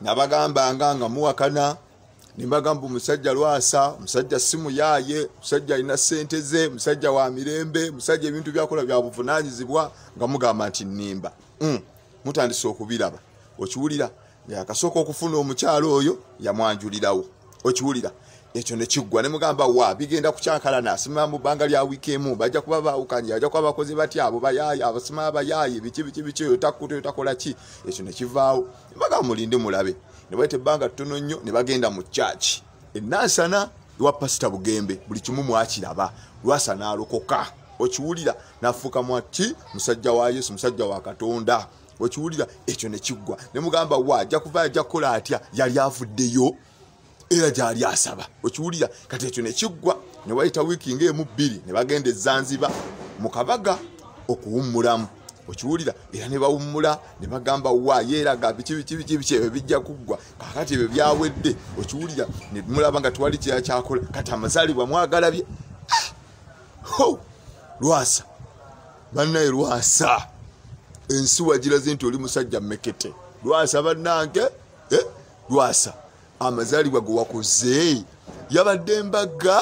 Nabagambanga nga muwakana, nembagamba omusajja Lwasa, omusajja si muyaaye, omusajja alina ssente ze, musajja wa mirembe, musajja ebintu byakola bya buvunaanyizibwa, nga mugamba nti nnimba. Mutandise okubiraba. Okiwulira yakasooka okufuna omukyalo oyo yamwanjulirawo. Okiwulira ekyo ne kiggwa, ne mugamba wa bigenda kukyankalana, asima mu bbanga lya wiiki emu bajja kuba baawukanye, bajja kuba bakoze batya, abo bayaaye, abasima abayaaye, biki biki biki, oyo takkuta, oyo takola ki, ekyo ne kivaawo. Mbaga mulinde mulabe. Ne bayita ebbanga ttono nnyo ne bagenda mu church e Nansana ewa Pasita Bugembe, buli kimu mwakiraba. Lwasa n'alokoka. Okiwulira n'afuuka mwaki, musajja wa Yesu, musajja wa Katonda. Okiwulira ekyo ne kiggwa, ne mugamba wa ajja kuva, ajja kukola atya, yali avuddeyo era gyali asaba. Okiwulira kati ekyo ne kiggwa, ne wayita wiiki ng'emu bbiri ne bagenda e Zanzibar mu kabaga okuwummulamu. Okiwulira era ne bawummula ne bagamba wa yeeraga biki biki biki biki, ebyo bijja kuggwa. Kaakati ebyo byawedde. Okiwulira ne mulaba nga tewali kirala kyakola, kati amazaalibwa mwagalabye. Lwasa bannaye, Lwasa ensi wagiraze nti oli musajja mmekete. Lwasa bannange, Lwasa amazaalibwa ge wakoze yabadde mbaga,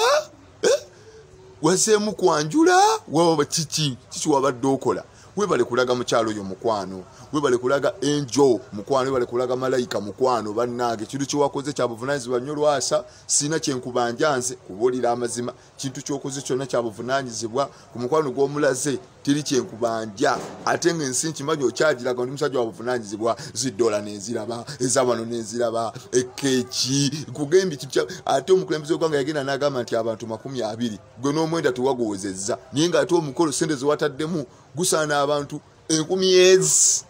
wazeemu kwanjula, waba kiki kiki wabadde okola? Webale kulaga mukyalo oyo mukwano, webale kulaga Angel mukwano, webale kulaga Malayika mukwano. Bannange kintu kyewakoze kyabuvunaanyizibwa nnyo Lwasa, sirina kyenkubanja nze kubuulira amazima, kintu kyokoze kyonna kyabuvunaanyizibwa ku mukwano gw'omulaze, teri kyenkubanja. Ate ng'ensi nkimanyi okyagiraga ndi musajja wa buvunaanyizibwa, ziddola nenziraba, ezawano nenziraba, ekeeki nkugambye kintu. Ate omukulembeze w'eggwanga yagenda n'agamba nti abantu 20, gwe n'omwenda tewagowozezza, naye ng'ate omukolo ssente ze wataddemu gusaana abantu 1000 ezi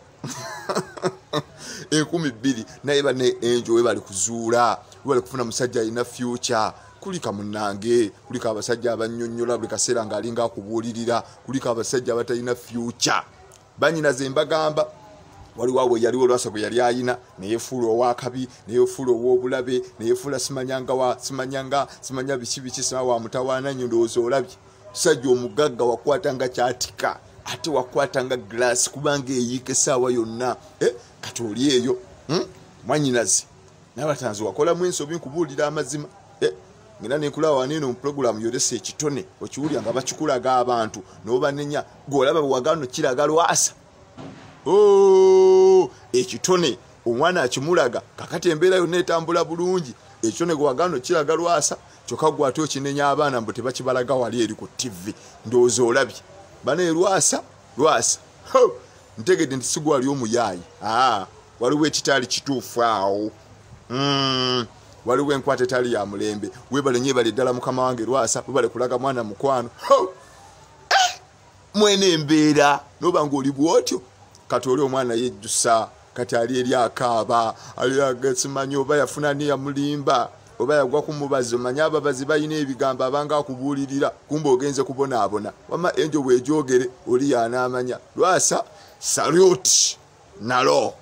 2000. Naye banne Angel webali kuzuula, webali kufuna musajja alina future. Kulika munnange, kulika abasajja abannyonnyola buli kaseera ng'alinga akubuulirira, kulika abasajja abatalina future. Bannyinaze mbagamba, waliwo awo yaliwo Lwasa gwe yali ayina, neyefuula owakabi, neyefuula ow'obulabe, neyefuula simanyanga wa simanyanga simanya biki biki, sima wa mutawaana nnyo. Ndowooza olabye musajja omugagga wakwatanga kyatika, ate wakwatanga glass kubanga eyiika essaawa yonna. Kati oli eyo mwannyinaze n'abatanzi wakolamu ensobi, nkubuulira amazima. Ngenda nenkulaba wano eno mu pulogulaamu yolesa ekitone, okiwulira nga bakikulaga abantu n'obanenya, gw'olaba bwe wagaana okiraga Lwasa. Ekitone omwana akimulaga, kakati embeera yonna etambula bulungi. Ekitone gwe wagaana okiraga Lwasa, kyokka gwe ate okinenya abaana mbu tebakibalaga wali eri ku TV. Ndowooza olabye bane Lwasa, Lwasa ntegedde nti si gwe wali omuyaayi. Waliwo ekitaali kituufu awo, waliwo enkwata etali ya mulembe. Webale nnyo, ebale ddala mukama wange Lwasa, webale kulaga mwana mukwano. Mwene embeera noba ng'oli bwotyo, kati oli omwana yejjusa, kati ali eri akaaba, ali simanyi oba yafuna ne yamulimba oba yagwa ku mubazi. Omanyi ababazi balina ebigambo abanga akubuulirira, kumbe ogenze kubonaabona. Wamma Angel bwejogere oli yanaamanya. Lwasa salute nalo.